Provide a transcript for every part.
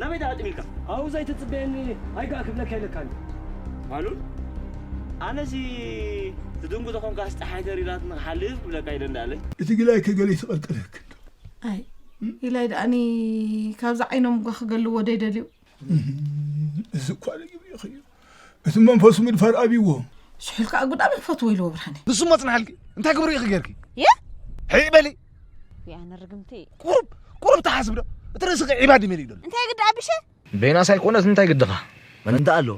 ናበይ ተኣጥሚልካ? ኣብኡ ዘይትጽበየኒ ኣይጋእ ክብለካ ኢለካኒ። ኣሉን ኣነሲ ትድንጉ ተኾንካስ ጸሓይ ተሪራትኒ ክሓልፍ ክብለካ ኢለ እንዳለ። እቲ ግላይ ከገለ ይትቐልቀለክ። ኣይ ኢላይ ደኣኒ ካብዚ ዓይኖም እኳ ክገልዎ ደይደልዩ። እዚ እኳ ለጊብሪኽ እዩ። እቲ መንፈሱ ምድፋር ኣብይዎ። ስሑል ከዓ ጉዳም ፈትዎ ኢልዎ ብርሃነ። ንሱ እሞ ጽንሓልኪ። እንታይ ግብሩ ኢኺ ጌርኪ? የ? ሕይ በሊ። ያነ ርግምቲ። ቁሩብ ቁሩብ ተሓስብ ዶ? እቲ ርእስኺ ዒባድ መሊኡ ዶ? እንታይ ግዲ ኣቢሸ? በይናስ ኣይኮነስ እንታይ ግድኻ? መን እንዳ ኣሎ?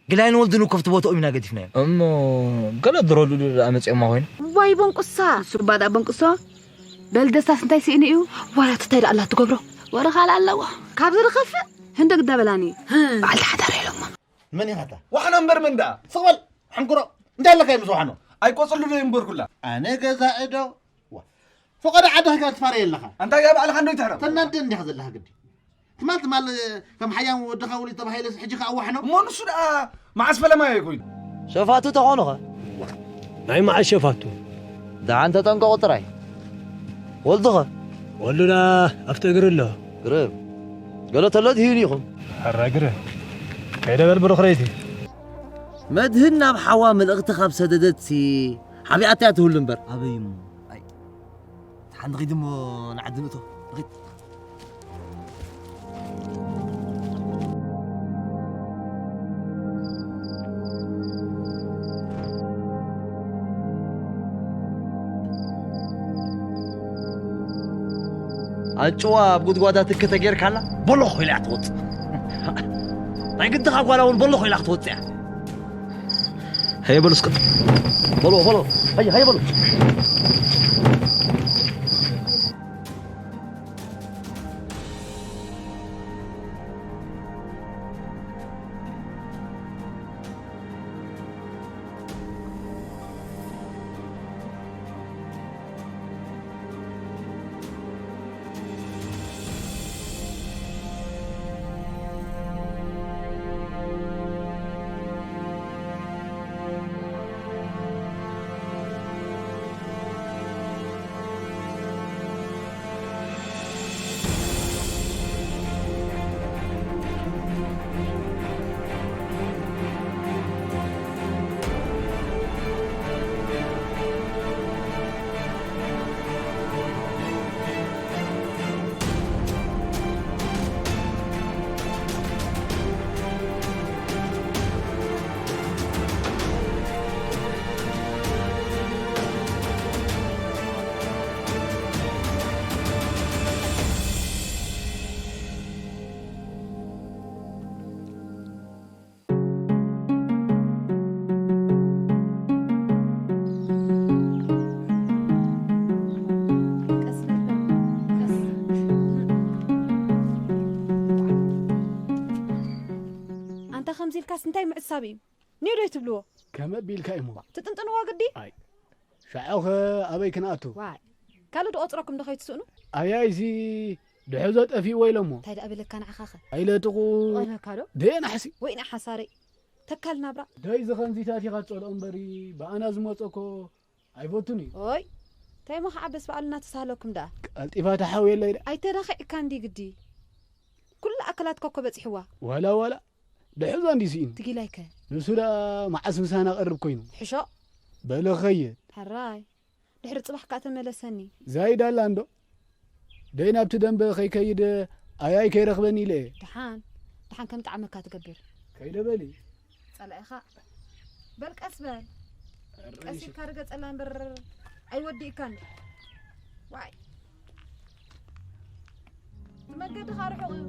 ግላይን ወልድን እኮ ኣብቲ ቦትኦም ኢና ገዲፍናዮም። እሞ ገለ ድሮ ሉሉ ደኣ መጺኦማ ኮይኑ። ዋይ ቦንቁሳ! ንሱ እባ ደኣ ቦንቁሶ። በል ደስታስ እንታይ ስኢኑ እዩ? ዋላ እቲ እንታይ ደኣ ኣላ ትገብሮ? ወረ ካልእ ኣለዎ። ካብዚ ዝኸፍእ ህንደግ ዳበላኒ። በዓልቲ ሓዳር ኢሎማ። መን ኢኻ እታ? ዋሕና እምበር መን ደኣ? ስቕ በል። ሕንኩሮ። እንታይ ኣለካ ምስ ዋሕኖ? ኣይቆጽሉ ዶ ይንበርኩላ? ኣነ ገዛኢ ዶ? ዋ። ፈቐዶ ዓዲ ሂጋ ትፋረ የለኻ። ኣንታ ያ ባዕልኻ እንዶ ይትሕረም። ተናደ እንዲኻ ዘለኻ ግዲ። ትማል ትማል ከም ሓያም ወድኻ ውሊድ ተባሂለስ ሕጂ ከኣ ዋሕኖ። እሞ ንሱ ደኣ መዓስ ፈለማዮ ኮይኑ? ሸፋቱ ተኾኑኸ? ናይ መዓስ ሸፋቱ? ደሓን ተጠንቀቑ ጥራይ። ወልዱኸ? ወልዱና ኣብቲ እግሪ ኣሎ። ግርም። ገለ ተሎ ትህዩኒ ኢኹም። ሕራይ ግርም። ከይደ በል ብሩኽ ረይቲ። መድህን ናብ ሓዋ መልእኽቲ ካብ ሰደደትሲ ሓቢኣታ እያ ትህሉ እምበር። ኣበይ እሞ? ኣይ፣ ሓንቲ ኺድ እሞ ንዓዲ ንእቶ። ኺድ። ኣጭዋ ኣብ ጉድጓዳ ትኪ ተጌርካላ በሎ ኮይላ እያ ትወፅእ። ናይ ግድኻ ጓላ እውን በሎ ኮይላ ክትወፅእ እያ። ሀየ በሉ እስከ በሎ በሎ ሀየ ሀየ በሉ። ኣንታ ከምዚ ኢልካስ እንታይ ምዕሳብ እዩ? ኒው ዶ ትብልዎ? ከመ ቢልካ እሞ ትጥንጥንዎ ግዲ? ኣይ ሻዕኸ ኣበይ ክንኣቱ? ዋይ ካልእ ድቆፅረኩም ዶ ከይትስእኑ? ኣያይሲ ድሕዞ ጠፊእዎ ኢሎሞ። እንታይ ደኣ በለካ ንዓኻኸ? ኣይለጥቑ። ቆነካ ዶ? ደየ ናሕሲ። ወይኒ ሓሳረይ ተካል ናብራ። ደይ ዝኸምዚታት ኢኻ ትጸልኦ እምበሪ ብኣና ዝመጸኮ ኣይፈቱን እዩ። ኦይ እንታይ ሞ ከዓ በስ በዓልና ተሳህለኩም ደኣ። ቀልጢፋ ተሓውየለይ ደኣ። ኣይተዳኺዕካ እንዲ ግዲ ኩሉ ኣካላትካ እኮ በፂሕዋ። ዋላ ዋላ ድሕዞ እንዲ ስኢኑ። ትጊላይከ? ንሱ ደኣ መዓስ ምሳና ቀርብ ኮይኑ። ሕሾ። በለ ኸየ። ሕራይ። ድሕሪ ጽባሕ ከኣ ተመለሰኒ። ዛይድ ኣላ እንዶ? ደይ ናብቲ ደንበ ከይከይድ ኣያይ ከይረኽበኒ ኢለ እየ። ደሓን ደሓን ከም ጣዕመካ ትገብር። ከይደ በሊ። ጸላኢኻ በል ቀስ በል። ቀስ ኢልካ ርገጸላ እምበር ኣይወዲእካን። ዋይ። መገድኻ ርሑቕ እዩ።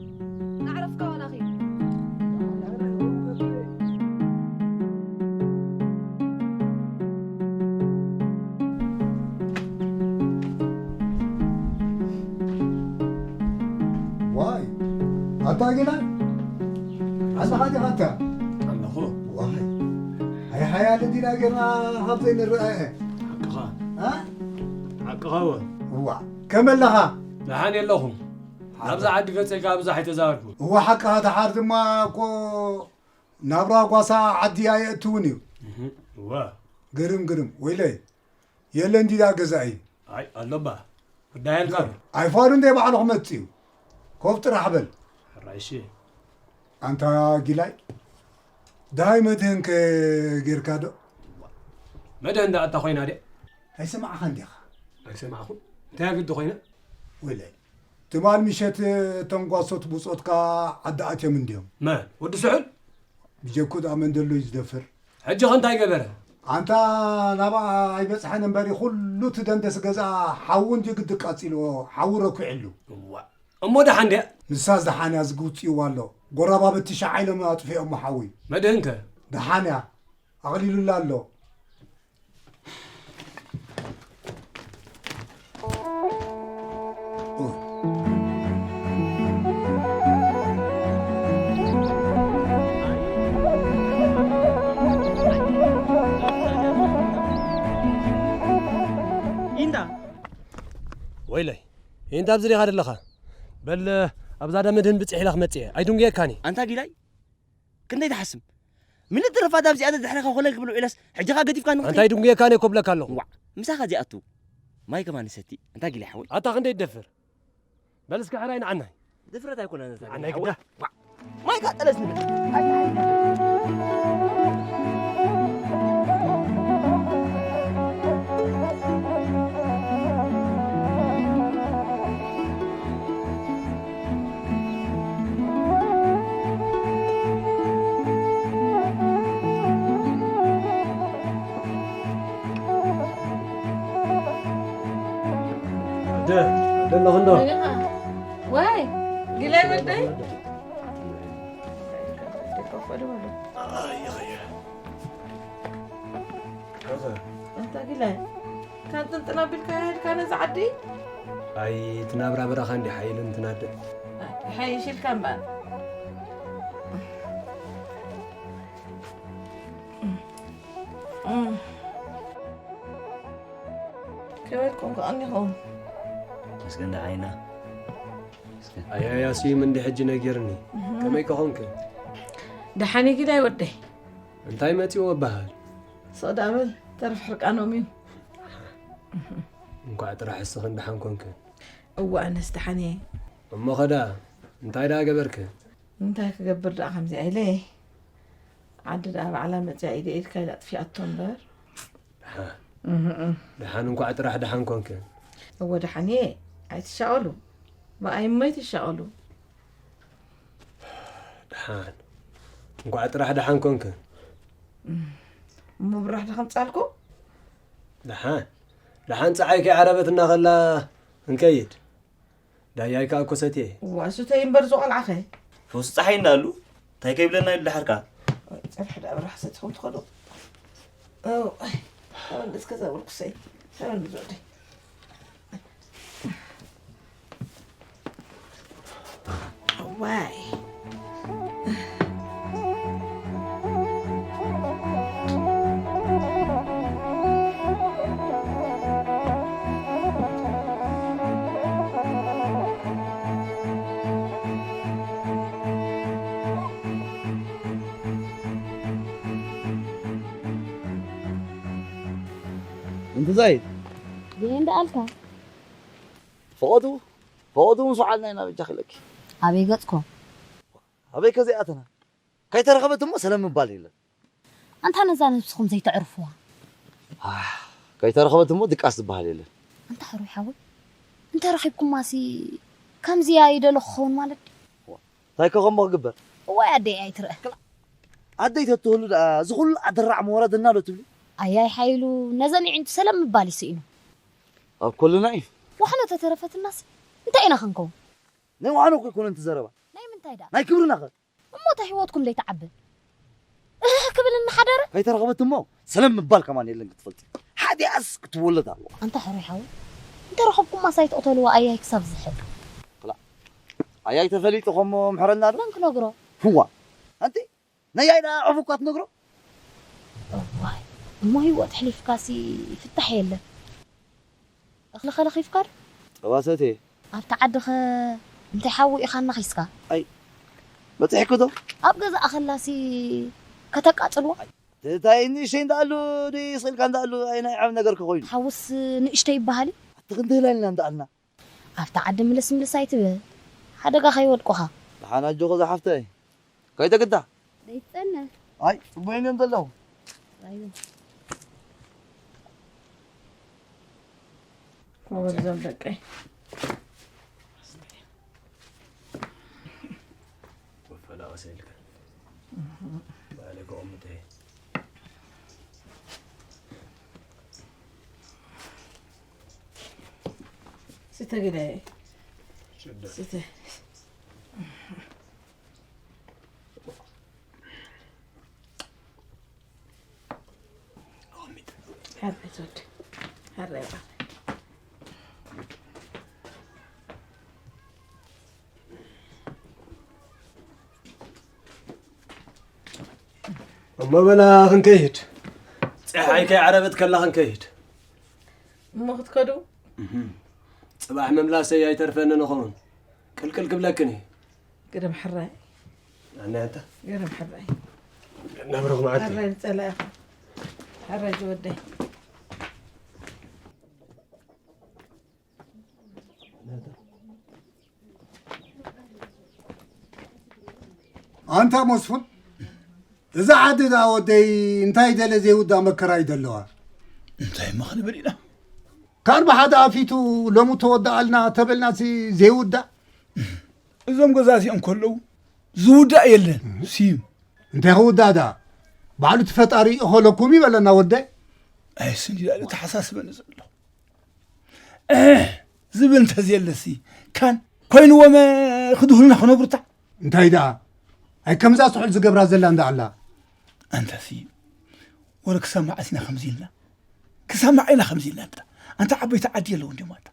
ናዕረፍካ ዋላ ኺድ። ዋይ ኣታ ጌና ኣለኻ ዲኻ ኣታ ኣለኹ ዋይ ኣይ ሓያል እንዲና ጌርና ካብ ዘይንረኣየ ሓቅኻ ሓቅኻ ወ እዋ ከመይ ኣለኻ ደሓን ኣለኹ ናብዛ ዓዲ ገጸይ ካብ ብዙሕ ኣይተዛረብኩ እዋ ሓቅኻ ደሓር ድማ እኮ ናብራ ጓሳ ዓዲ ኣየእትውን እዩ እዋ ግርም ግርም ወይለይ የለ እንዲዳ ገዛኢ ኣይ ኣሎባ ጉዳይ ኣልካ ዶ ኣይፋሉ እንደ ባዕሉ ክመጽእ እዩ ኮፍ ጥራሕ በል ራይሺ ኣንታ ጊላይ፣ ዳይ መድህን ከ ጌርካ ዶ? መድህን ዳ ኣታ ኮይና ድያ? ኣይሰማዕኻን ዲኻ? ኣይሰማዕኹን። እንታይ ግዲ ኮይነ? ወይለይ፣ ትማል ምሸት እቶም ጓሶት ብጾትካ ዓዲ ኣትዮም እንድዮም። መን? ወዲ ስሑል? ብጀኩ ደኣ መን ደሎ እዩ ዝደፍር? ሕጂ ኸ እንታይ ገበረ? ኣንታ ናብኣ ኣይበጽሐን እምበሪ፣ ኩሉ እቲ ደንደስ ገዛ ሓዊ እንድዩ ግዲ ቃጺልዎ፣ ሓዊ ረኲዕሉ። እዋ፣ እሞ ደሓን ድያ? ንሳስ ደሓን እያ፣ ዝግውጽይዋ ኣሎ። ጎረባብቲ ሸዓ ኢሎም ኣጥፊኦሞ ሓዊ። መድህን ከ? ደሓን እያ፣ ኣቕሊሉላ ኣሎ። ኢንዳ። ወይለይ፣ ኢንዳ ኣብዚ ዲኻ ዘለኻ? በል፣ ኣብዛ ዳ መድህን ብጽሕ ኢላ ክመጽእ እየ። ኣይድንጉየካን እየ። ኣንታ ጊላይ፣ ክንደይ ትሓስም? ምን ትረፋ ዳ ኣብዚኣ ድሕሪኻ ኮለል ክብል ውዒለስ፣ ሕጂ ኸኣ ገዲፍካኒ ክትከይድ? ኣንታ ኣይድንጉየካን እየ እኮ ብለካ ኣለኹ። ዋዕ፣ ምሳኻ እዚኣቱ። ማይ ከማን ሰቲ። ኣንታ ጊላይ ሓወይ። ኣታ ክንደይ ትደፍር? በል እስከ ሕራይ ንዓናይ። ድፍረት ኣይኮነን፣ ኣንታ ንዓናይ ጊላይ ሓወይ። ግዳ። ዋዕ፣ ማይ ከኣ ጠለስ ንብል። ኣደ፣ ኣደ ኣለኹ እንዶ። ወይ፣ ጊላይ ወደይ። ኣንታ ጊላይ፣ ካን ጥንጥን ኣቢልካ ሄድካ ነዚ ዓዲ? ኣይ፣ እቲ ናብራ በረኻ እንዲ ሓይልን ትናደ። ይሓይሽ ኢልካ እምበኣር። ከመይ ኮንካ ቀኒኹም? መስገን ደሓን ኢና። ኣያያ ስዩም እንዲ ሕጂ ነጊርኒ። እህ። ከመይ ከኾንክ? ደሓን እዩ ጊላይ ወደይ። እንታይ መጺዎ በሃል? ስቕ ደኣ በል፣ ተረፍ ሕርቃኖም እዩ። እንኳዕ ጥራሕ እስኽን ደሓን ኮንክን። እወ፣ ኣነስ ደሓን እየ። እሞ ኸዳ፣ እንታይ ደኣ ገበርክ? እንታይ ክገብር ደኣ ከምዚኣ ኢለ? ዓዲ ደኣ ባዕላ መጺኣ ኢደ ኢድካ ኢላ ኣጥፊኣቶ እምበር። ደሓን። እህ፣ እህ። ደሓን፣ እንኳዕ ጥራሕ ደሓን ኮንክን። እወ፣ ደሓን እየ። ኣይትሻቐሉ። ብኣይ እሞ ኣይትሻቐሉ። ደሓን። እንኳዕ ጥራሕ ደሓን ኮንክን። እሞ ብራሕ ዶ ከምጻልኩ? ደሓን። ደሓን ጸሓይ ከይዓረበት እናኸላ እንከይድ። ዳያይ ከኣ እኮ ሰትየ። እዋ፣ ስተይ እምበር ዝቖልዓኸ። ፈውሲ ጸሓይ እንዳሉ፣ እንታይ ከይብለና ኢሉ ድሓር ከኣ? ጸብሒ ደኣ ብራሕ ሰትኹም ትኸዱ። እው፣ ተመልስ ከዛ ብርኩሰይ። ተመልስ ወደይ። እዋይ። እንተ ዛይድ። ይሄ እንደ ኣልካ። ፈቐዱ፣ ፈቐዱ ምስ ወዓልና ኢና በጃኺ ኢለኪ። ኣበይ ገጽኩም? ኣበይ ከ ዘይኣተና? ከይተረኸበት እሞ ሰለም ምባል የለን። ኣንታ ነዛ ነብስኹም ዘይተዕርፉዋ። ኣህ፣ ከይተረኸበት እሞ ድቃስ ዝበሃል የለን። ኣንታ ሕሩይ ሓወይ፣ እንተ ረኺብኩማሲ ከምዚያ ይደሎ ክኸውን ማለት ድዩ? እንታይ ከ ከምኡ ክግበር? እዋይ ኣደይ ኣይትርአ። ኣደይ ተትህሉ ደኣ እዚ ኩሉ ኣደራዕ ምወረደና ዶ ትብሊ? ኣያይ ሓይሉ፣ ነዘን ኣዒንቱ ሰለም ምባል ይስኢኑ። ኣብ ኩልና እዩ። ዋሕኖ ተተረፈትናስ እንታይ ኢና ክንከውን? ናይ ዋሕኖ እኮ ኣይኮነን እቲ ዘረባ። ናይ ምንታይ ደኣ? ናይ ክብርና ኸ? እሞ እታ ህይወትኩም ዘይትዓቢ? እህ ክብል እናሓደረ? ከይተረኸበት እሞ ሰለም ምባል ከማን የለን ክትፈልጢ። ሓዲኣስ ክትወለድ ኣለዋ። ኣንታ ሕሩይ ሓወይ፣ እንተ ረኸብኩማስ ኣይትቕተልዋ ኣያይ ክሳብ ዝሕል። ክላ-፣ ኣያይ ተፈሊጡ ከሞ ምሕረና ዶ? መን ክነግሮ? ህዋ። ኣንቲ ናይ ኣይ ደኣ ዕፉ እኳ ትነግሮ? እዋይ፣ እሞ ህይወት ኣሕሊፍካሲ ፍታሕ የለን። እኽሊ ኸለኺፍካ ዶ? ጸባ ሰትየ። ኣብቲ ዓዲ ኸ እንታይ ሓዊ ኢኻ እናኺስካ? ኣይ፣ በጺሕኪ ዶ? ኣብ ገዛኣ ኸላሲ ከተቃጽልዋ? እንታይ ንእሽተይ እንዳኣሉ ድዩ ስቕ ኢልካ እንዳኣሉ ኣይ ናይ ዓብ ነገር ከ ኮይኑ? ሓውስ ንእሽተይ ይበሃል እዩ? ኣቲ ክንደይ ኢልና እንዳኣልና? ኣብቲ ዓዲ ምልስ ምልስ ኣይትበል፣ ሓደጋ ከይወድቁኻ። ሓና ኣጆኺ ዝሓፍተይ። ከይተግታ። ደይትጸነ። ኣይ፣ ጽቡቕ እዮም ዘለዉ። ኣይዞ። ጎበዝ ዞም ደቀይ። ወፈላ ወሰልከ። ባለ ቆምተ። ስተ ግዳይ። ሽደ። ስተ። ሓራይ ትወድ። ሓራይ ይውዓል። እሞ በላ ክንከይድ። ፀሓይ ከይዓረበት ከላ ክንከይድ። እሞ ክትከዱ? እህም። ፅባሕ ምምላሰይ ኣይተርፈንን እኸውን። ቅልቅል ክብለክን እየ። ግርም ሕራይ። ኣነ ኣንታ። ግርም ሕራይ። ናብረኹም ዓዲ። ሕራይ ዝጸላእኻ። ሕራይ ዝወደይ። ኣንታ መስፉን፣ እዛ ዓዲ ደኣ ወደይ እንታይ ደለ ዘይውዳእ መከራ እዩ ደለዋ። እንታይ እሞ ክንብል ኢና? ካልእ ብሓደ ኣፊቱ ሎሚ ተወዳኣልና ተበልናሲ ዘይውዳእ። እዞም ገዛ እዚኦም ከለዉ ዝውዳእ የለን። ስዩም። እንታይ ክውዳእ ደኣ? ባዕሉ እቲ ፈጣሪ ይእኸለኩም ይበለና ወደይ። ኣይስን ይላል ተሓሳስበኒ ዘሎ። ዝብል እንተዝየለሲ ካን ኮይንዎም ክድህሉና ክነብሩታ። እንታይ ደኣ? ኣይ ከምዛ ስሑል ዝገብራ ዘላ እንዳ ኣላ። ኣንተሲ ወረ ክሳብ መዓስ ኢና ከምዚ ኢልና? ክሳብ መዓስ ኢና ከምዚ ኢልና? ኣንታ፣ ኣንታ ዓበይቲ ዓዲ የለውን ድዮም ኣንታ?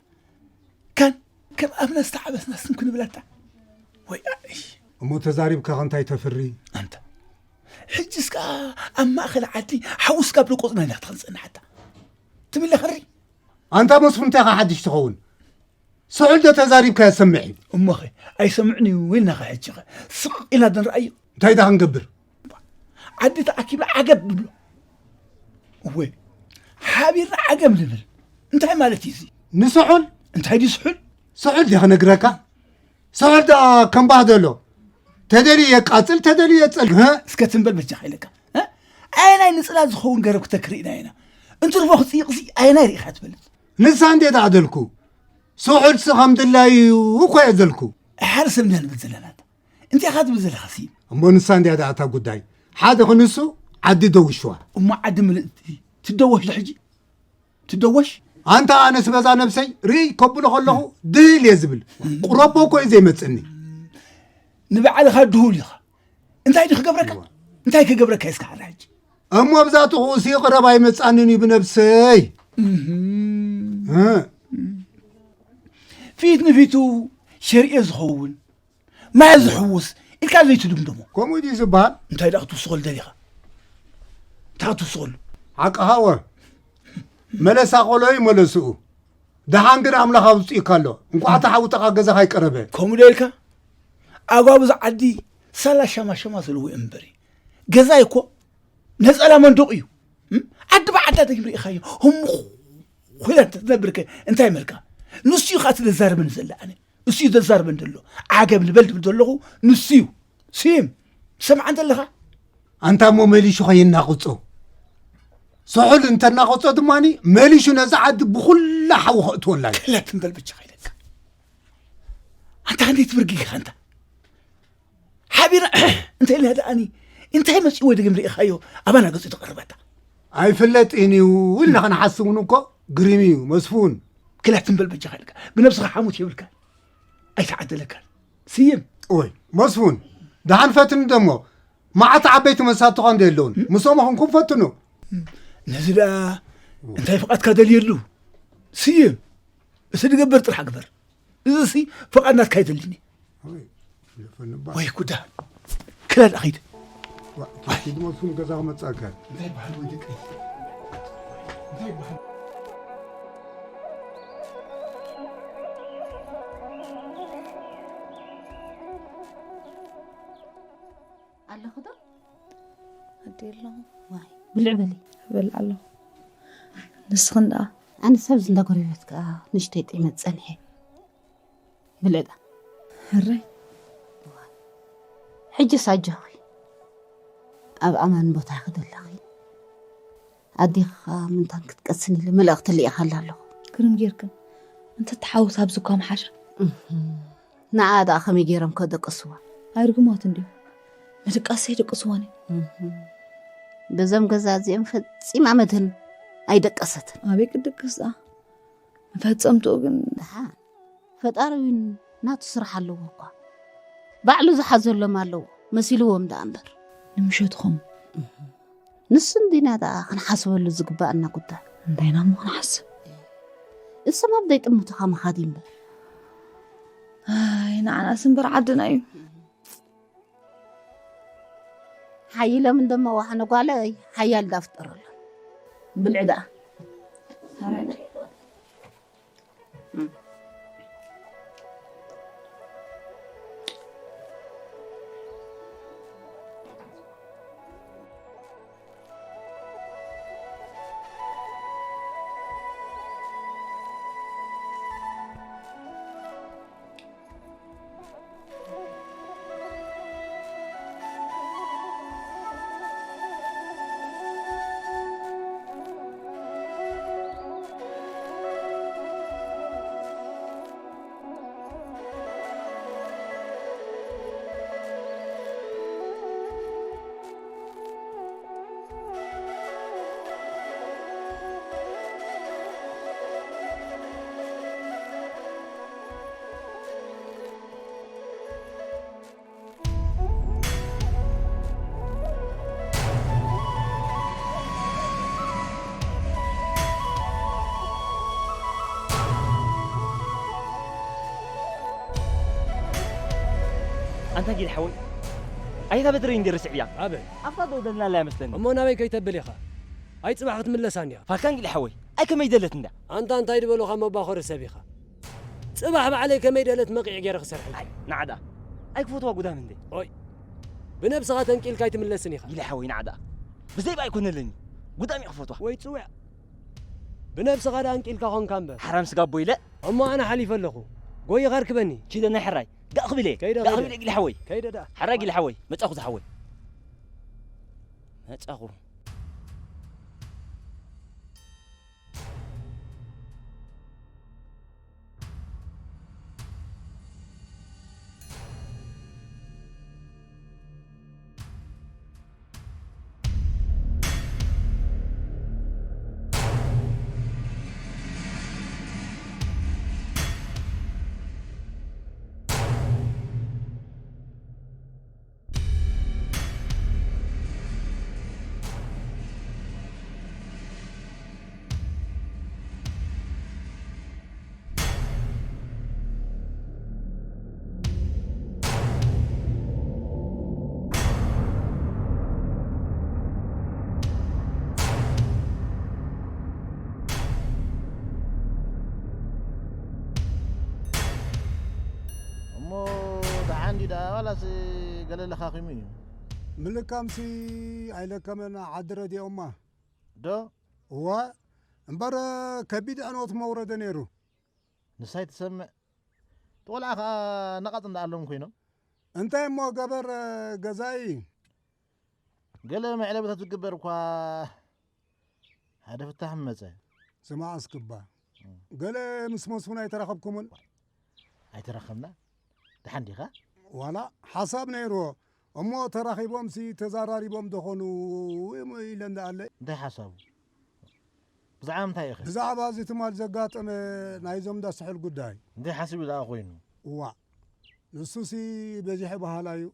ካን ከም ኣብና ዝተዓበስና ስም ክንብላታ? ወይ ኣሽ። እሞ ተዛሪብካ ከ እንታይ ተፍሪ? ኣንታ፣ ሕጅስ ከኣ ኣብ ማእከል ዓዲ ሓዊ ስጋብ ደቆጽና ኢና ክትኸን ዝጸናሓታ። ትምለ ክሪ? ኣንታ መስፍን እንታይ ኢኻ ሓድሽ ትኸውን? ስሑል ዶ ተዛሪብካ የሰምዕ እዩ? እሞኸ ኣይሰምዕን እዩ ኢልናኸ ሕጂኸ ስቕ ኢልና ዶ ንርኣዮ? እንታይ ዳ ክንገብር? ዓዲ ተኣኪብና ዓገብ ንብሎ። እወ፣ ሓቢርና ዓገብ ንብል። እንታይ ማለት እዩ እዚ? ንስሑል? እንታይ ድዩ ስሑል? ስሑል ድየ ክነግረካ? ስሑል ደኣ ከም ባህደሎ። ተደልዩ የቃጽል፣ ተደልዩ የጸልም። ህ? እስከ ትም በል በጃኻ ኢለካ። እ? ኣየናይ ንጽላት ዝኸውን ገረብ ክተክር ኢና ኢና? እንትርፎ ክጽይቕሲ ኣየናይ ርኢኻ ትፈልጥ? ንሳ እንዴ ደኣ ደልኩ? ስሑልሲ ከም ድላዩ እዩ እኮ እየ ዘልኩ። ሓደ ሰብ እንዲና ንብል ዘለና። እንታይ ኢኻ ትብል ዘለኻሲ? እሞ ንሳ እንዲያ ደኣ እታ ጉዳይ። ሓደ ክንሱ ዓዲ ደዊሽዋ። እሞ ዓዲ ምልእቲ ትደወሽ ዶ ሕጂ? ትደወሽ? ኣንታ ኣነስ በዛ ነብሰይ ርእይ ከብሎ ከለኹ ድል እየ ዝብል። ቁረቦ እኮ እዩ ዘይመጽእኒ። ንባዕልኻ ድሁል ኢኻ። እንታይ ድዩ ክገብረካ? እዋ። እንታይ ክገብረካ እዩ እስከ ሓደ ሕጂ? እሞ ኣብዛ ትኹስ ይቕረብ ኣይመጽኣንን እዩ ብነብሰይ። እህም። እ። ፊት ንፊቱ ሸርኤ ዝኸውን ማይ ዝሕውስ ኢልካ ዘይትድምደሞ። ከምኡ ድዩ ዝበሃል? እንታይ ደኣ ክትውስኸሉ ደሊኻ? እንታይ ክትውስኸሉ? ሓቅኻ ወ። መለሳ ቆሎ እዩ መለስኡ። ደሓን ግን ኣምላኽ ኣውጺኡካ ኣሎ። እንቋዕ ተሓውጠኻ ገዛኻ ኣይቀረበ። ከምኡ ዶ ኢልካ? ኣጓብዛ ዓዲ ሳላ ሸማሸማ ዘለዎ እምበሪ። ገዛ እኮ ነጸላ መንደቕ እዩ። እም? ዓዲ ብዓዳ ተይም ርኢኻዮ። ህሙኽ ኮይና እንተትነብርከ እንታይ መልካ? ንሱ እዩ ኸኣ እቲ ዘዛርበኒ ዘለ ኣነ። እሱ እዩ ዘዛርበን ዘሎ። ዓገብ ንበል ትብል ዘለኹ ንሱ እዩ። ስም ሰምዓ እንተለኻ? ኣንታ እሞ መሊሹ ከይናቕጾ። ስሑል እንተናቐጾ ድማኒ መሊሹ ነዛ ዓዲ ብኹላ ሓዊ ከእትወላ እዩ። ክለት እንበል ብቻ ከይለካ። ኣንታ ክንደይ ትብርግ ኢኻ ኣንታ? ሓቢርና እንተ ኢልና ደኣኒ እንታይ መጺኡ ወይ ደገም ርኢኻዮ ኣባና ገጹ ተቐርበታ? ኣይፍለጥን እዩ ኢልና ክንሓስብ እውን እኮ ግሪም እዩ መስፉን። ክለት እንበል በጃኻ ኢልካ ብነብስኻ ሓሙት የብልካ ኣይተዓደለካን። ስይም። ኦይ መስፉን ደሓን ፈትኒ ደሞ መዓት ዓበይቲ መሳትኻ እንደ የለውን ምስኦም ኹንኩም ፈትኑ። ነዚ ደኣ እንታይ ፍቓድካ ደልየሉ? ስይም። እቲ ድገብር ጥራሕ ግበር። እዚ ሲ ፍቓድ ናትካ ኣይደልን እዩ። ኦይ፣ ይፈንባ። ወይ ጉዳ። ክላል ኣኺድ። ዋ፣ ኪድ መስፉን ገዛ ክመጻካ። እንታይ በሃል ወይ ደቀይ? እንታይ በሃል? ኣለኹ ዶ? ኣደ ኣለኹ። ዋይ፣ ብልዕ በሊ። እበልዕ ኣለኹ። ንስኽን ደኣ? ኣነ ሰብ ዝንዳ ጎረቤት ከኣ ንእሽተይ ጥዒመ ዝጸንሐ። ብልዕ ደኣ። ሕራይ። ዋይ፣ ሕጅስ ኣጆኺ፣ ኣብ ኣማን ቦታ ክደለኺ። ኣዴኻ ምንታን ክትቀስን ኢለ መልእኽቲ ልኢኻላ ኣለኹ። ግርም ጌርክን። እንተ ተሓውስ ኣብዚ እኳ ምሓሸ። እህ፣ ንዓ ደኣ ከመይ ገይሮም ከደቅስዋ? ኣይርግማት እንድዩ። ምድቃስ ኣይደቅስዋን እዩ። እህ፣ በዞም ገዛ እዚኦም ፈጺማ መድህን ኣይደቀሰትን። ኣበይ ክድቅስ ደኣ? መፈጸምትኡ ግን ደሓን። ፈጣሪ እውን ናቱ ስራሕ ኣለዎ እኳ። ባዕሉ ዝሓዘሎም ኣለዎ መሲልዎም ደኣ እምበር። ንምሸትኹም። እህ፣ ንሱ እንዲና ደኣ ክንሓስበሉ ዝግባኣና ጉዳይ። እንታይ ኢና እሞ ክንሓስብ? እሶም ኣብ ዘይጥምቱኻ ምኻድ እዩ እምበር። ኣይ፣ ንዓናስ እምበር ዓድና እዩ። ሓይሎም እንደመዋሕነ ጓለይ ሓያል ዳፍጠረሎም። ብልዒ ደኣ። ኣንታ ጊል ሓወይ፣ ኣይታ በትረይ እንዴ ረስዕያ? ኣበይ? ኣብታ ደው ደልና ኣላ መስለኒ። እሞ ናበይ ከይተብል ኢኻ? ኣይ ጽባሕ ክትምለሳ እንዲያ። ፋልካን ጊል ሓወይ፣ ኣይ ከመይ ደለት እንዳ? ኣንታ እንታይ ድበሉኻ መባኾሪ ሰብ ኢኻ? ጽባሕ ባዕለይ ከመይ ደለት መቂዕ ገይረ ክሰርሐልካ። ኣይ፣ ንዓዳ። ኣይ ክፈትዋ ጉዳም እንዴ? ኦይ። ብነብስኻ ተንቂልካ ኣይትምለስን ኢኻ። ጊል ሓወይ፣ ንዓዳ። ብዘይ ባይ ኮነለኒ። ጉዳም ይኽፈትዋ። ወይ ጽውዕ። ብነብስኻ ደኣ ኣንቂልካ ኾንካ እምበር። ሓራም ስጋ ቦይለ። እሞ ኣነ ሓሊፈ ኣለኹ። ጎይኻ ርክበኒ። ኪደ ናይ ሕራይ። ዳእ ክብል እየ። ከይደ፣ ዳእ ከይደ። ክብል እየ ጊል ሓወይ። ከይደ ደኣ። ሓራይ ጊል ሓወይ። መጻኹ ዝሓወይ። መጻኹ። እሞ ደሓን ድዩ ደኣ ዋላስ ገለ ለኻኺሙ እዩ? ምልካምሲ ኣይለከመን፣ ዓዲ ረዲኦማ። ዶ? እዋ፣ እምበር ከቢድ ዕንወት መውረደ ነይሩ። ንሳይ ትሰምዕ። እቲ ቆልዓ ኸኣ ነቓጽ እንዳኣሎም ኮይኖም። እንታይ እሞ ገበር ገዛኢ? ገለ መዕለብታት ዝግበር እኳ ሓደ ፍታሕ መጸ። ስማዕ እስክባ፣ እም። ገለ ምስ መስፍን ኣይተራኸብኩምን? ኣይተራኸብና? ደሓን ዲኻ? ዋላ ሓሳብ ነይርዎ እሞ ተራኺቦምሲ ተዛራሪቦም ደኾኑ ኢለ እንዳኣለ። እንታይ ሓሳቡ? ብዛዕባ ምንታይ ኢኺ? ብዛዕባ እዚ ትማል ዘጋጠመ ናይዞም እንዳ ስሑል ጉዳይ። እንታይ ሓሲቡ ደኣ ኮይኑ? እዋእ፣ ንሱሲ በዚሐ በሃላይ እዩ።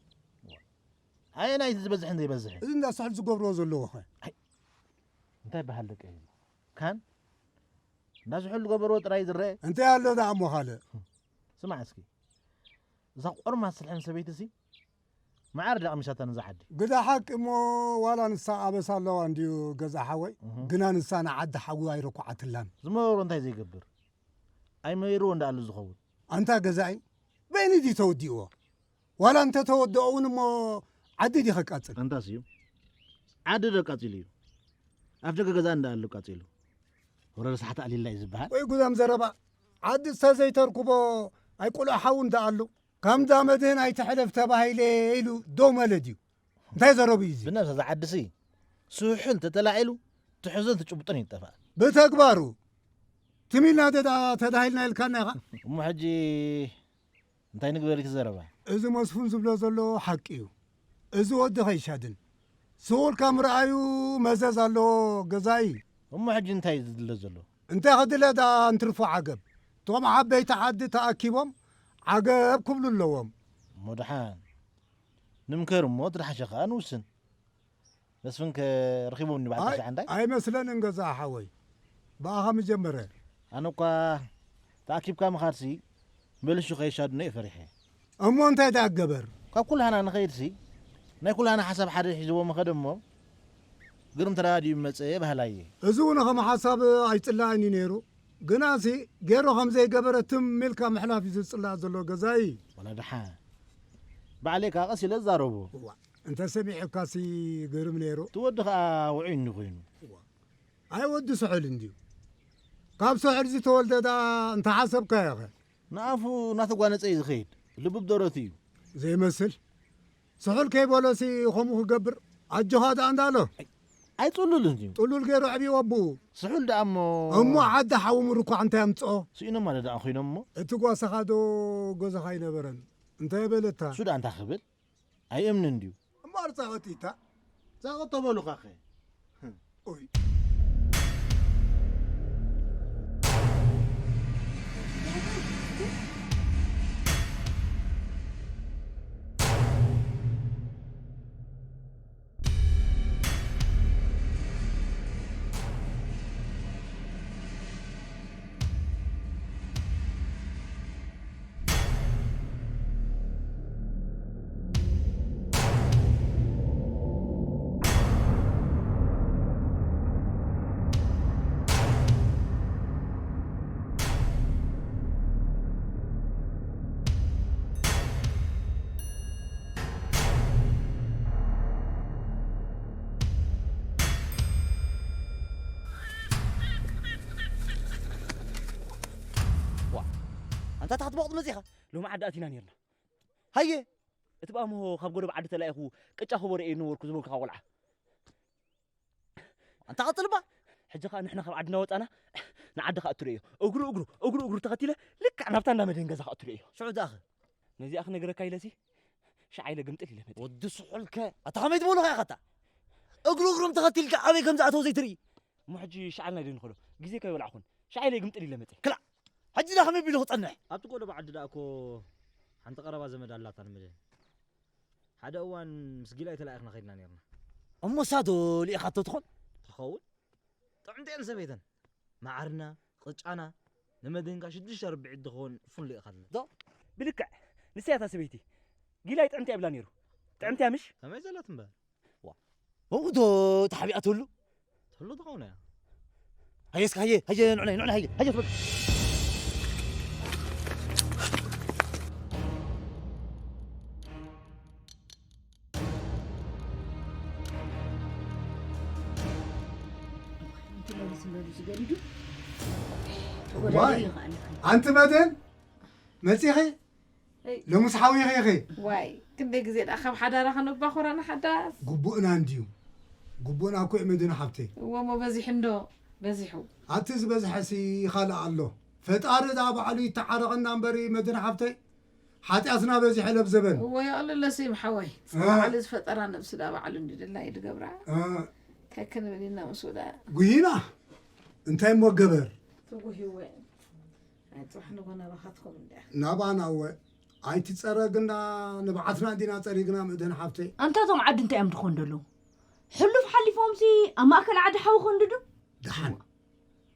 ኣየናይ እቲ ዝበዝሕን ዘይበዝሕን? እዚ እንዳ ስሑል ዝገብርዎ ዘለዉ ኸ? ኣይ፣ እንታይ በሃል ደቂ እዚ? ካን እንዳ ስሑል ዝገበርዎ ጥራይ ዝረአ? እንታይ ኣሎ ደኣ እሞ ካልእ? ስማዕ እስኪ፣ እዛ ቆርማት ስልሕን ሰበይትሲ መዓር ድያ ቀሚሳታ ነዛ ዓዲ። ግዳ ሓቂ እሞ ዋላ ንሳ ኣበሳ ኣለዋ እንድዩ ገዛ ሓወይ፣ እህ። ግና ንሳ ንዓዲ ሓዊ ኣይረኩዓትላን። ዝመሮ እንታይ ዘይገብር? ኣይመይርዎ እንዳኣሉ ዝኸውን። ኣንታ ገዛኢ፣ በይኑ ድዩ ተወዲእዎ? ዋላ እንተ ተወድኦ እውን እሞ ዓዲ ድዩ ከቃጽል? ኣንታስ እዩ። ዓዲ ዶ ኣቃጺሉ እዩ? ኣፍ ደገ ገዛ እንዳኣሉ ቃጺሉ። ወረ ርስሓት ኣሊላ እዩ ዝበሃል። ወይ ጉዳም ዘረባ። ዓዲ ዝተዘይተርክቦ ኣይቆልዑ ሓው እንዳኣሉ። ከምዛ መድህን ኣይትሕለፍ ተባሂለ ኢሉ ደው መለ ድዩ? እንታይ ዘረቡ እዩ እዚ? ብነብሳ ዝዓድሲ ስሑል ተተላዒሉ ትሕዞን ትጭብጦን ይጠፋእ። ብተግባሩ ትም ኢልና ደዳ ተዳሂልና ኢልካና ኢኻ። እሞ ሕጂ እንታይ ንግበር እቲ ዘረባ? እዚ መስፉን ዝብሎ ዘሎ ሓቂ እዩ። እዚ ወዲ ከይሻድን ስቑልካ ምርኣዩ መዘዝ ኣለዎ ገዛኢ። እሞ ሕጂ እንታይ እዩ ዝድለ ዘሎ? እንታይ ክድለ ደኣ እንትርፎ ዓገብ። እቶም ዓበይቲ ዓዲ ተኣኪቦም ዓገብ ክብሉ ኣለዎም። እሞ ደሓን ንምከር እሞ እቲ ደሓሸ ከኣ ንውስን። መስፍን ከ ረኺቦም እንዲ በዓል ኣይ፣ ተስዓ እንታይ? ኣይመስለንን ገዛ ሓወይ። ብኣኻ ምጀመረ። ኣነ እኳ ተኣኪብካ ምኻድሲ መልሹ ከይሻድኖ እየ ፈሪሐ። እሞ እንታይ ደኣ ገበር? ካብ ኩላህና ንኸይድሲ ናይ ኩላህና ሓሳብ ሓደ ሒዝዎ ምኸደ እሞ ግርም ተረዳዲኡ መጸ በሃላይ እየ። እዚ እውን ከም ሓሳብ ኣይጽላእን እዩ ነይሩ። ግናሲ ጌሮ ከም ዘይገበረ ትም ኢልካ ምሕላፍ እዩ ዝጽላእ ዘሎ ገዛኢ። ወላ ደሓን። ባዕለይ ከኣ ቀስ ኢለ እዛረቦ። እዋ፣ እንተ ሰሚዑካሲ ግርም ነይሩ። እቲ ወዲ ከኣ ውዑይ እንዲ ኮይኑ። እዋ፣ ኣይ ወዲ ስሑል እንድዩ። ካብ ስሑል ዝተወልደ ደኣ እንተሓሰብካዮ ኸ? ንኣፉ እናተጓነጸ እዩ ዝኸይድ። ልቡ ብደረቱ እዩ። ዘይመስል። ስሑል ከይበሎሲ ከምኡ ክገብር ኣጆኻ ደኣ እንዳሎ። ኣይጽሉልን እዩ። ጥሉል ገይሩ ኣዕብይዎ ኣቦኡ። ስሑል ደኣ እሞ እሞ ዓዲ ሓዊ ምርኳዕ እንታይ ኣምጽኦ? ስኢኖም ማለት ደኣ ኮይኖም እሞ። እቲ ጓሳኻ ዶ ገዛኻ ኣይነበረን? እንታይ በለታ? እሱ ደኣ እንታይ ክብል? ኣይእምንን ድዩ? እምበኣር ጻወቲታ? ጻወቶ በሉኻኸ። ኦይ። ዋ፣ ኣንታ ታሕቲ ቦቕጥ መጺኻ? ሎሚ ዓዲ ኣቲና ነርና። ሃየ፣ እቲ ብኣምሆ ካብ ጎደብ ዓዲ ተላኢኹ ቅጫ ክቦ ርእየ ነበርኩ ዝበልኩኻ ቆልዓ። ኣንታ ቀጽልባ። ሕጂ ኸኣ ንሕና ካብ ዓዲ እናወጻና ንዓዲ ክኣቱ ርእዮ። እግሩ እግሩ፣ እግሩ እግሩ ተኸቲለ ልክዕ ናብታ እንዳ መድህን ገዛ ክኣቱ ርእዮ። ሽዑ ደኣኸ? ነዚኣ ክነግረካ ኢለሲ ሸዓ ኢለ ግምጥል ኢለ መጽእ። ወዲ ስሑልከ፣ ኣታ ኸመይ ትበሉኻ ኢኻ ኣታ? እግሩ እግሮም ተኸቲልካ ኣበይ ከም ዝኣተው ዘይትርኢ? እሞ ሕጂ ሸዓ ኢልና ዶ ንኸዶ? ግዜ ከይበላዕኹን ሸዓ ኢለ ግምጥል ኢለ መጽእ። ክላእ! ሕጂ ደኣ ከመይ ቢሉ ክጸንሕ? ኣብቲ ጎደብ ዓዲ ደኣ እኮ ሓንቲ ቀረባ ዘመድ ኣላታ ንመድህን። ሓደ እዋን ምስ ጊላይ ተላኢኽና ኸይድና ኔርና። እሞ እሳ ዶ ልኢኻቶ ትኾን? ትኸውን። ጥዕምቲ እየን ሰበይተን። መዓርና፣ ቅጫና፣ ንመድህንካ ሽዱሽተ ርብዒት ዝኸውን ፉን ልኢኻትና። ዶ? ብልክዕ፣ ንሳ እያ እታ ሰበይቲ። ጊላይ ጥዕምቲ እያ ይብላ ነይሩ። ጥዕምቲ እያ ምሽ? ከመይ ዘላት እምበር? ዋ፣ ኣብኡ ዶ ተሓቢኣ ትህሉ? ትህሉ ትኸውን እያ። ሃየ እስከ፣ ሃየ፣ ሃየ፣ ንዑናይ፣ ንዑናይ፣ ሃየ፣ ሃየ ትበል። ዋይ፣ ኣንቲ መድህን መጺኺ? እይ። ሎምስ ሓዊኺ ኢኺ። ዋይ፣ ክንደይ ግዜ ደኣ ካብ ሓዳራ ከነባኹራ ንሓዳስ። ግቡእና እንድዩ። ግቡእና እኮ እዩ መድህን ሓብተይ። እወ እሞ በዚሑ እንዶ፣ በዚሑ። ኣቲ ዝበዝሐሲ ይኻልእ ኣሎ። ፈጣሪ ደኣ ባዕሉ ይተዓረቐና እምበሪ መድህን ሓብተይ። ሓጢኣትና በዚሑ ለብዘበን። እወ የቕልለሲ ሓወይ። እ። ባዕሉ ዝፈጠራ ነብሲ ደኣ ባዕሉ እንዲ ድላዩ ድገብራ። እ። ከክንብል ኢና ምስኡ ደኣ። ጉሂና። እንታይ እሞ ገበር? ትጉሂወ። ኣይ፣ ጽባሕ ንጎ ናባኻትኩም እንድያ። ናባና እወ። ኣይትጸረግና፣ ንብዓትና እንዲና ጸሪግና፣ መድህን ሓብተይ። ኣንታ እቶም ዓዲ እንታይ እዮም ድኾን ደለዉ? ሕሉፍ ሓሊፎምሲ ኣብ ማእከል ዓዲ ሓዊ ኾንድዱ? ደሓን።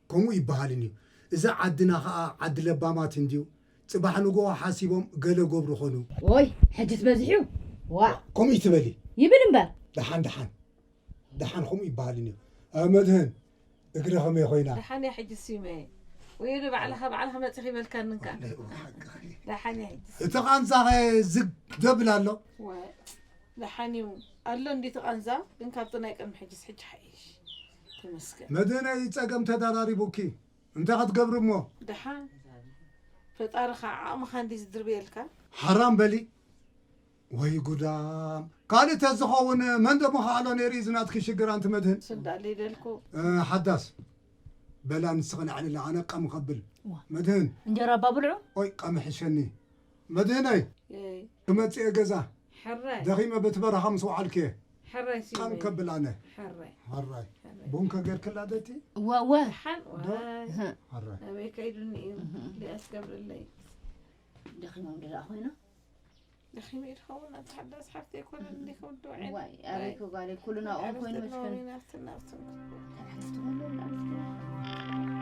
ከምኡ ይበሃልን እዩ። እዚ ዓድና ኸኣ ዓዲ ለባማት እንድዩ። ጽባሕ ንግሆ ሓሲቦም ገለ ገብሩ ኾኑ። ኦይ፣ ሕጅስ በዚሑ። ዋ። ከምኡ ይትበሊ። ይብል እምበር። ደሓን፣ ደሓን። ደሓን ከምኡ ይበሃልን እዩ። እ፣ መድህን፣ እግረ ከመይ ኮይና? ደሓን እያ ሕጂ ሲመ። ወይ ዶ ባዕልኻ፣ ባዕልኻ መጺኺ ይበልካኒ እንካ። ወላሂ እወ ሓቃ እዩ። ደሓን እያ ሕጂ። እቲ ቃንዛኸ ዝግ ደብል ኣሎ? ወ-፣ ደሓን እዩ። ኣሎ እንዲ እቲ ቃንዛ፣ ግን ካብቲ ናይ ቅድሚ ሕጂስ ሕጂ ሓይሽ። ተመስገን። መድህነይ ጸገም ተዳራሪቡኪ። እንታይ ክትገብሪ እሞ? ደሓን። ፈጣሪ ከዓ ዓቕምኻ እንዲ ዝድርብየልካ። ሓራም በሊ። ወይ ጉዳም። ካልእ ተዝኸውን መን ደሞ ክኣሎ ነይሩ እዩ ዝናትኪ ሽግር ኣንቲ መድህን። ስንዳ ሊደልኩ። እ፣ ሓዳስ። በላ ንስኺ ንዕልላ ኣነ ቀም ከብል። ዋ። መድህን። እንጀራ ኣባብልዑ? ኦይ ቀም ሕሸኒ። መድህነይ። የይ። ክመጽእ እየ ገዛ። ሕራይ። ደኺመ በቲ በረኻ ምስ ወዓልክየ። ሕራይ ሲበይ። ቀም ከብል ኣነ። ሕራይ። ሕራይ። ሕራይ። ቡን ከገርክላ ደቲ? እዋ፣ እዋ። ደሓን፣ ዶ? ዋይ። እህ። ሕራይ። ኣበይ ከይዱኒ እዩ? እህ። ሊኣስ ገብርለይ። ደኺሞም ዶ ደኣ ኮይና? ደኺመ እዩ ዝኸውን፣ ኣንታ ሓዳስ ሓፍቲ ኣይኮነን እንዲኹም ዶ ዓይነ? ዋይ፣ ኣበይ ዋይ። ክጓለ፣ ኩሉ ናብኦም ኣረፍቲ ኮይኑ ኣለዎም መስከን። ኢና፣ ኣብቲ ናብቶም። ኣረፍቲ ኣለዎም፣ ኣረፍቲ።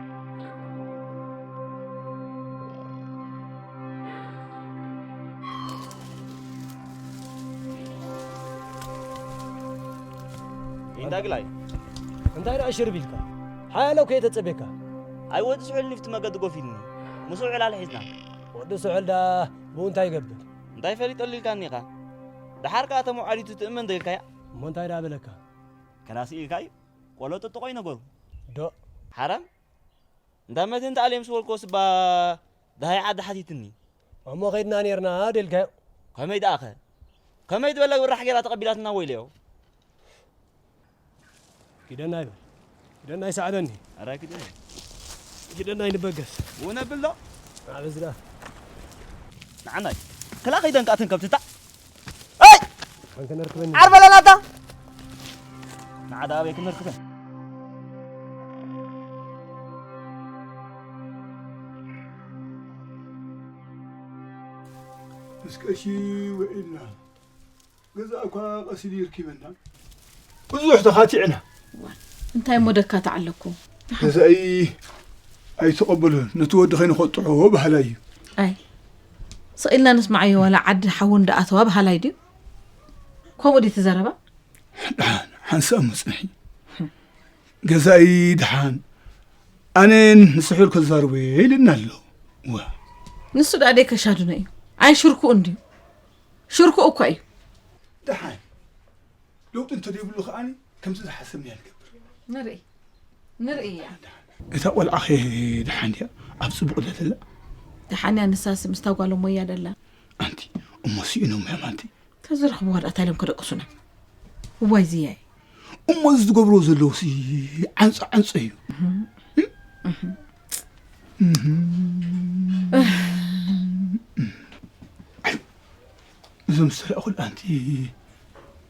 ኢንዳ ግላይ። እንታይ ደኣ ሽርብ ኢልካ? ሓያሎ እኮ እየ ተጸቤካ። ኣይ ወዲ ስሑል ንፍቲ መገዲ ጎፊልኒ። ምስኡ ዕላል ሒዝና። ወዲ ስሑል ደኣ ብኡ እንታይ ይገብር? እንታይ ፈሊጠሉ ኢልካኒ ኢኻ? ደሓር ከኣ እቶም ኣዕሊቱ ትእመን ዶ ኢልካያ? እሞ እንታይ ደኣ በለካ? ከላሲ ኢልካ እዩ። ቆሎ ጥጥቖ እዩ ነገሩ። ዶ? ሓራም? እንዳ መድህን ተኣልየ ምስ በልክዎ ስባ ደሃይ ዓዲ ሓቲትኒ። እሞ ኸይድና ኔርና ደልካዮ? ከመይ ደኣኸ? ከመይ ዝበለ ብራሕ ጌራ ተቐቢላትና ወይለዮ? ኪደና ይበል። ኪደና ይሰዓደኒ። ኣረ ኪደና። ኪደና ይንበገስ። እውን ኣብል ዶ? ኣበዝዳ። ንዓናይ። ክላ ኸይደን ከኣ ተንከብትታ። ኣይ! ኣንተ ነርክበኒ። ዓርበለናታ። ንዓዳ ኣበይ ክንርክበን? ምስ ቀሺ ውዒልና። ገዛ እኳ ቀሲሉ ይርኪበና። ብዙሕ ተኻቲዕና። እንታይ እሞ ደካ ተዓለኩም? ገዛኢ ኣይተቐበሎን። ነቲ ወዲ ከይንኸጥዖ በሃላይ እዩ። ኣይ፣ ስቕ ኢልና ንስማዓዮ፣ ዋላ ዓዲ ሓዉ እንዳኣተዋ በሃላይ ድዩ? ከምኡ ድዩ እቲ ዘረባ? ደሓን፣ ሓንሳእ እሞ ጽንሒ። ገዛኢ ደሓን፣ ኣነ ንስሑል ከዛርቦ ኢልና ኣሎ። ዋ። ንሱ ደኣ ደይ ከሻድኖ እዩ። ኣይ ሽርኩኡ እንድዩ። ሽርኩኡ እኮ እዩ። ደሓን። ለውጢ እንተደይብሉ ከኣኒ ከምቲ ዝሓሰብናዮ ንገብር። ንርኢ። ንርኢ እያ። እታ ቆልዓ ኸ ደሓን ድያ? ኣብ ጽቡቕ ድያ ዘላ? ደሓን እያ ንሳስ ምስታ ጓሎም ወያ ደላ። ኣንቲ እሞ ስኢኖም እዮም ኣንቲ። ተዝረኽብዋ ደኣ እንታይ ኢሎም ከደቅሱና? እዋይ ዝያይ። እሞ እዚ ዝገብርዎ ዘለዉ ሲ ዓንጸ ዓንጸ እዩ። እህ። እህ። እህ። እዞም ዝተላእኹል ኣንቲ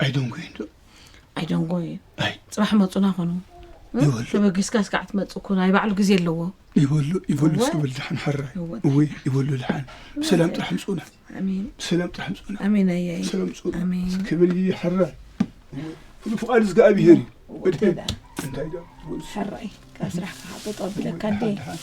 ኣይደንጎይን ዶ? ኣይደንጎይን። ኣይ። ጽባሕ መጹና ኾኑ። እ? ይበሉ። ተበጊስካ እስካዕ ትመጽእ እኮ ናይ ባዕሉ ግዜ ኣለዎ። ይበሉ፣ ይበሉ እወ። ሰብ በል ደሓን ሕራይ። እወ። እወይ፣ ይበሉ ደሓን። ብሰላም ጥራሕ ምጹና። ኣሜን። ብሰላም ጥራሕ ምጹና። ኣሜን ኣያይ። ብሰላም ምጹና። ኣሜን። ክብል ሕራይ። እወ። ፍቓድ እግዚኣብሔር እዩ። እወ። መድህን። ደሓን። እንታይ ዶ? ሕራይ። ካብ ስራሕ ክሓቶ ጠብለካ እወ፣ እንዴ? ደሓን፣ ደሓን።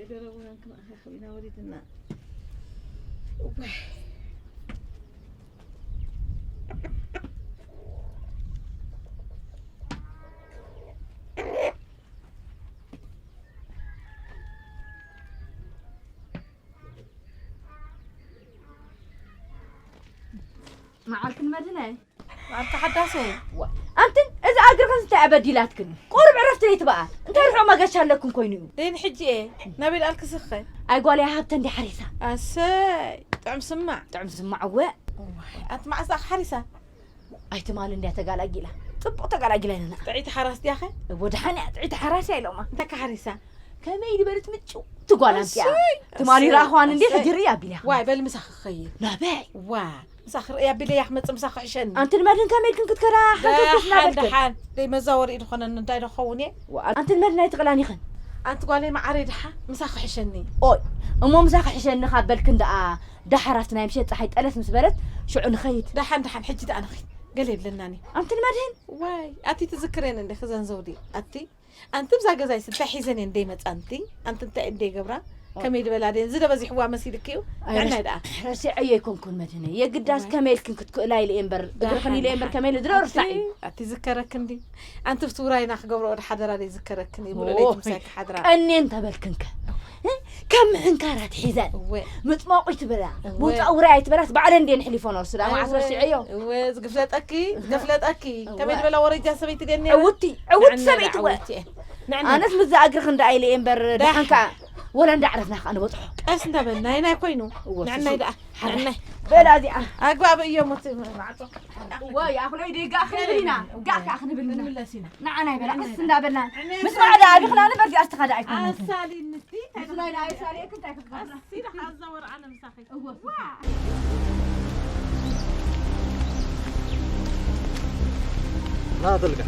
ገረቡና ክንኣኻኽብ ኢና ወሪድና። እዋይ። መዓልክን መድህናይ። መዓልካ ሓዳሰይ። ዋ፣ ኣንትን እዚ እግርኽን እንታይ ኣበዲላትክን? ቁሩብ ዕረፍቲ ደይትበኣ። እንታይ ርሑቕ መገሻ ኣለክን ኮይኑ እዩ? ደይን ሕጂ እየ። ናበይ ደኣልክስኸ? ኣይ ጓለይ ሃብተ እንዲ ሓሪሳ። ኣሰይ፣ ጥዑም ስማዕ። ጥዑም ስማዕ እወ። እዋይ፣ ኣቲ መዓስ ደኣ ሓሪሳ? ኣይትማል እንድያ ተጋላጊላ። ጽቡቕ ተጋላጊላ ኢና። ጥዕይቲ ሓራስ ድያኸ? እወ ደሓን እያ፣ ጥዕይቲ ሓራስ እያ ኢሎማ። እንታይ ከ ሓሪሳ? ከመይ ዝበለት ምጭው ትጓል ኣንትያ። እሰይ፣ ትማሊ እሰይ፣ ረኣኽዋን እንዴ እሰይ። ሕጂ ርእያ ኣቢላ። ዋይ፣ በል ምሳኺ ክኸይድ። ናበይ? ዋ፣ ምሳኺ ርእያ ኣቢለያ ክመጽእ ምሳኺ ክሕሸኒ። ኣንትን መድን ከመይ ኢልክን ክትከዳ ሓገዝክስ ደሓን፣ ናበልክን? ደሓን። ደይ መዛወሪ ኢድ ኾነኒ፣ እንታይ ዶ ክኸውን እየ? ዋ፣ ኣንትን መድን ኣይትቕላን ኢኽን። ኣንቲ ጓለይ መዓረይ ደሓ፣ ምሳኺ ክሕሸኒ። ኦይ፣ እሞ ምሳኺ ክሕሸኒ ካብ በልክን ደኣ፣ ዳሕራስ ናይ ምሸት ጸሓይ ጠለስ ምስ በለት፣ ሽዑ ንኸይድ። ደሓን፣ ደሓን፣ ሕጂ ደኣ ንኸይድ። ገለ የብለናን እዩ። ኣንትን መድህን። ዋይ፣ ኣቲ ትዝክሬን እንዴ ክዘን ዘውዲ? ኣቲ ኣንቲ ብዛ ገዛይ ስንታይ ሒዘን እየን ደይ መጻንቲ? ኣንቲ እንታይ እንደ ገብራ? ከመይ ዝበላ ደየን ዝደ በዚሕዋ መሲልክዩ? ኣይ፣ ንዕናይ ደኣ። ረሲዐዮ ኣይኮንኩን መድህነ። የግዳስ ዋይ። ከመይ ኢልክን ክትክእላ ኢለ እየ እምበር፣ እግርኽን ኢለ እየ እምበር፣ ከመይ ኢለ ዝረርሳዕ እዩ። ኣቲ ዝከረክን ድዩ? ኣንቲ ብቲ ውራይና ክገብሮ ወደ ሓደራ ደይ ዝከረክን እዩ። ብሎ ኦ፣ ደይ ትምሳኪ ሓድራ። ቀኔን ተበልክንከ። ከም ምሕንካራት ሒዘን። እወ። ምጥማቑ ይትበላ። እወ። ምውፃእ ውራይ ኣይትበላት። ባዕለን እንዴን ሕሊፎ ነርሱ። ዳማ እወ፣ ዓስራ ሽዑ እዮ። እወ፣ ዝግፍለጠኪ፣ ዝገፍለጠኪ። እወ። ከመይ ዝበላ ወረጃ ሰበይቲ ገኒ እያ? ዕውቲ፣ ዕውቲ ንዕና ሰበይቲ እያ፣ እወ። ዕውቲ እያ። ንዕና ኣነስ እያ። ምዛ እግርኽ እንዳ ኢለ እየ እምበር ዳሕ። ደሓንካ ወላ እንዳ ዕረፍና ከዓ ንበፅሖ። ቀስ እንዳበልና፣ ናይ፣ ናይ ኮይኑ። እወ፣ ንዕናይ ሱሱ። ደኣ። ሓረ። ንዕናይ። በላ እዚኣ። ኣግባብ እዮ፣ ሞት ማዕጾ። እወ፣ ይኣኽሎ ይደጋ ክንብል ኢና። ጋዕ ከዓ ክንብል ኢና። ክንምለስ ኢና። ንዓና ይበላ፣ ቀስ እንዳበልና። ንዕናይ ምስ ማዕዳ ኣቢኽና ንበር እዚኣ ዝተኸዳ ኣይኮነትን። ኣሳሊኒ እስቲ፣ እንታይ ምስ ናይ ትገብሪ? ናይ ሳሌክ እንታይ ክትገብራ? ቀስ ኢልካ ኣዛወር ኣነ ምሳኺ። እወ። ዋ። ና ተልጋ።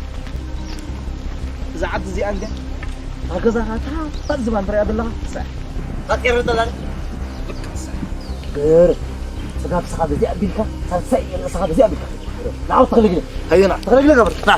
እዛ ዓዲ እዚኣ እንደ ኣብ ገዛኻ ታፋት ዝባን ትሪኣ ዘለኻ? ሰ-፣ ኣጤረ ተላል። ብቃ ሰ-፣ ብር። ስጋብ ስኻ በዚኣ ኣቢልካ፣ ሳልሳይ እየ ንስኻ በዚኣ ኣቢልካ። ንዓ ተኽልግለ። ሃየ ና። ተኽልግለ ገበር። ና።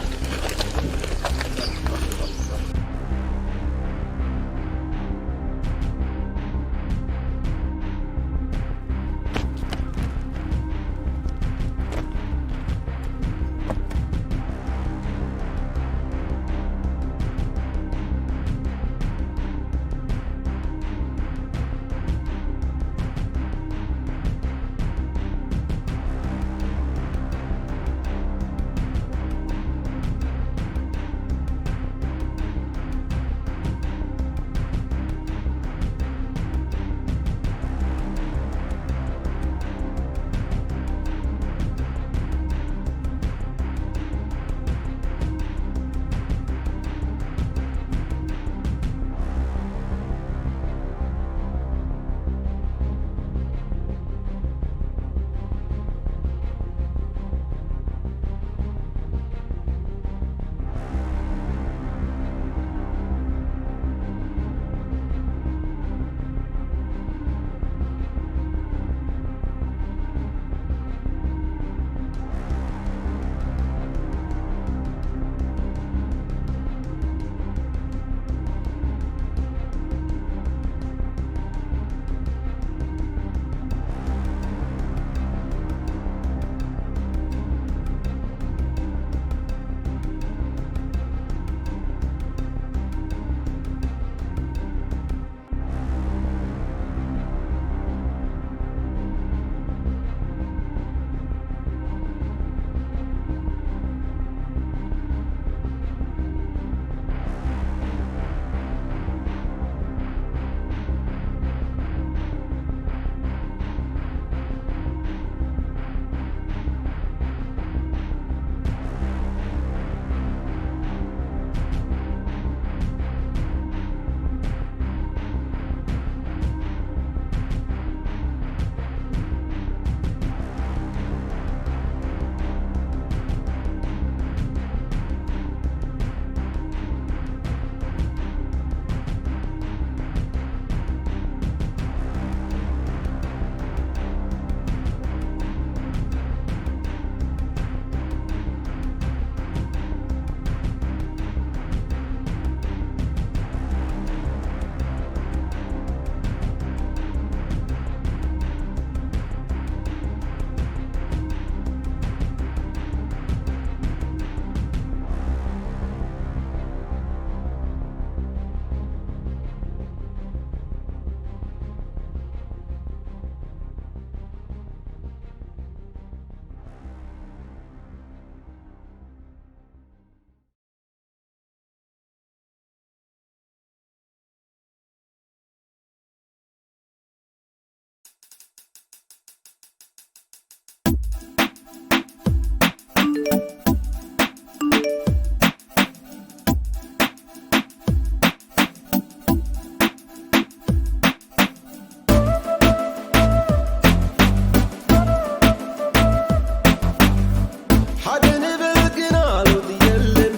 ንብል ግና ለውጢ የለን፣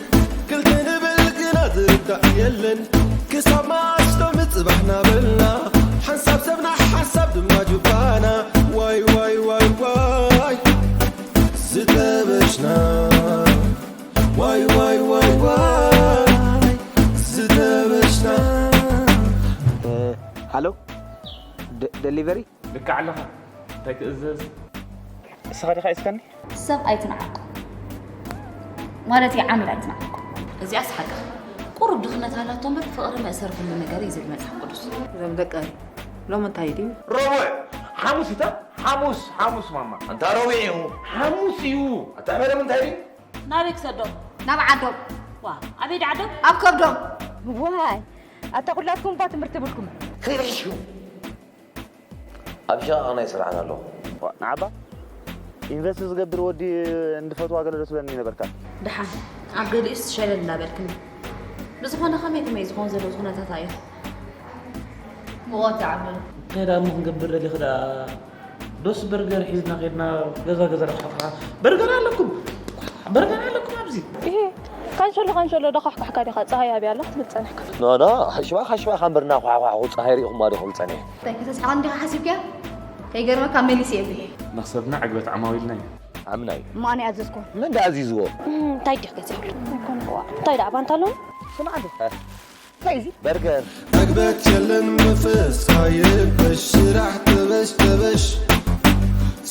ክልተ ንብል ግና ዝርዳእ የለን። ክሳብ መዓስ ዶ ምጽባሕ ናበልና፣ ሓንሳብ ሰብና ሓንሳብ ድማ ጁባና። ዋይ ዋይ ዋይ ዋይ ዝጠበሽና፣ ዋይ ዋይ ዋይ ዋይ ዝጠበሽና። ሃሎ፣ ደ- ደሊቨሪ? ልክዕ ኣለኻ። እንታይ ትእዘዝ? ንስኻ ዲኻ ሒዝካኒ? ሰብ ኣይትንዓቕ፣ ማለት እዩ፣ ዓሚል ኣይትንዓቕ። እዚኣስ ሓቅኻ። ቁሩብ ድኽነት ኣላቶ እምበር፣ ፍቕሪ መእሰሪ ኩሉ ነገር እዩ ዝብል መጽሓፍ ቅዱስ። እዞም ደቂ ሎሚ እንታይ ድዩ? ረቡዕ፣ ሓሙስ እታ፣ ሓሙስ፣ ሓሙስ ማማ። ኣንታ ረቡዕ እዩ። ሓሙስ እዩ። ኣታ ሕመዶም እንታይ ድዩ? ናበይ ክሰዶም? ናብ ዓዶም። ዋ፣ ኣበይ ደዓዶም? ኣብ ከብዶም። ዋይ፣ ኣታ ኩላትኩም እኳ ትምህርቲ የብልኩም። ክርሹ። ኣብ ሸቓቕ ናይ ስራሕና ኣለኹ። ዋ፣ ንዓባ ኢንቨስት ዝገብር ወዲ እንድፈትዋ ገለ ዶ ትብለኒ ነበርካ? ደሓን ኣብ ገሊኡስ ሸለል እናበልክኒ። ብዝኾነ ከመይ ከመይ ዝኾን ዘሎ ኩነታት ኣየኹ? ምቖት ይዓብለሉ። እንታይ ደኣ እሞ ክንገብር ደሊኺ ደኣ? ዶስ በርገር ሒዝና ኸድና ገዛ ገዛ ደሓፍኻ? በርገር ኣለኩም፣ በርገር ኣለኩም ኣብዚ። እሄ፣ ካንሸሎ ካንሸሎ ደኻሕኳሕካ ዲኻ? ጸሃይ ኣብያ ኣላ ክትብል ጸኒሕካ። ኖ፣ ኖ፣ ሽባኻ ሽባኻ እምበር እናኳሕኳሕኹ ጸሃይ ሪኢኹማ ዶ ክብል ጸኒሐ? እንታይ ከተስሕቐኒ ዲኻ ሓሲብካያ? ከይገርመካ መሊሰ እየ ብሄ። መኽሰብና ዕግበት ዓማዊልና እዩ። ዓምና እዩ። እሞ ኣነ ኣዘዝኩም። መን ደኣ ኣዚዝዎ? እም፣ እንታይ ዲኽ ገዚእሉ? ኣይኮነ፣ ዋ። እንታይ ደኣ ባንታሎን? ስማዕ ዶ? እንታይ እዚ? በርገር። ዕግበት የለን መንፈስ ኣይረበሽ፣ ስራሕ ተበሽ ተበሽ፣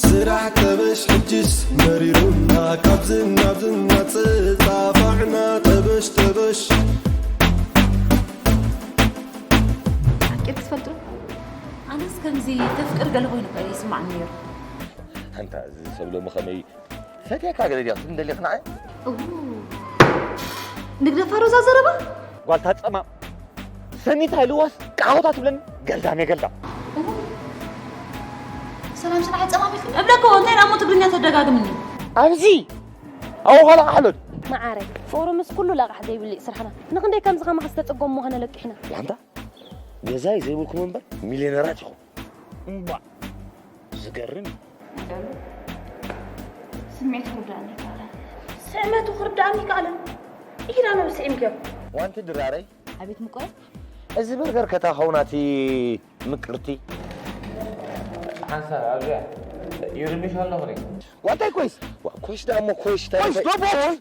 ስራሕ ተበሽ ሕጅስ መሪሩና፣ ካብዝን ናብዝን እናተጣፋዕና ተበሽ ተበሽ። ሓቂ ትፈልጡ? ኣነስ ከምዚ ተፍቅር ገለ ኮይኑ እኮ ይስማዓኒ ነይሩ። ኣንታ እዚ ሰብ ሎሚ ከመይ ፈትየካ ገለ ድያ ክትብል እንደልየኽ ንዓይ? እው። ንግደፋ ሮዛ ዘረባ? ጓልታ ጸማም። ሰኒታ ኢልዋስ ቃሆታ ትብለኒ ገልዳም እየ ገልዳም። እው። ሰላም ስራሕ ጸማም ኢልካ? እብለኮ እንታይ ደሞ ትግርኛ ተደጋግምኒ? ኣብዚ ኣወኻላ ካሕሎድ። መዓረይ፣ ፍቕሪ ምስ ኩሉ ለቓሕ ዘይብሉ እዩ ስራሕና። ንኽንደይ ከምዚ ከማኻ ዝተጸገሙ ምዃነ ለቂሕና። ላምታ ገዛይ ዘይብልኩም እምበር ሚልዮነራት ኢኹም። እምቧ። ዝገርም እዩ። ስምዒት ክርዳእኒ ይከኣለን። ስዕመቱ ክርዳእኒ ይከኣለን። ኢላ ነው ስዒምክዮ። ዋንቲ ድራረይ። ኣቤት ምቆይ። እዚ በርገር ከታኸው ናቲ ምቅርቲ። ሓንሳብ ኣብዚኣ ይርምሽ ኣለኹ። ዋንታይ ኮይስ? ዋ፣ ኮይስ ደኣ እሞ ኮይስ፣ ታይ ኮይስ ኮይስ? ደቦ፣ ሆይ።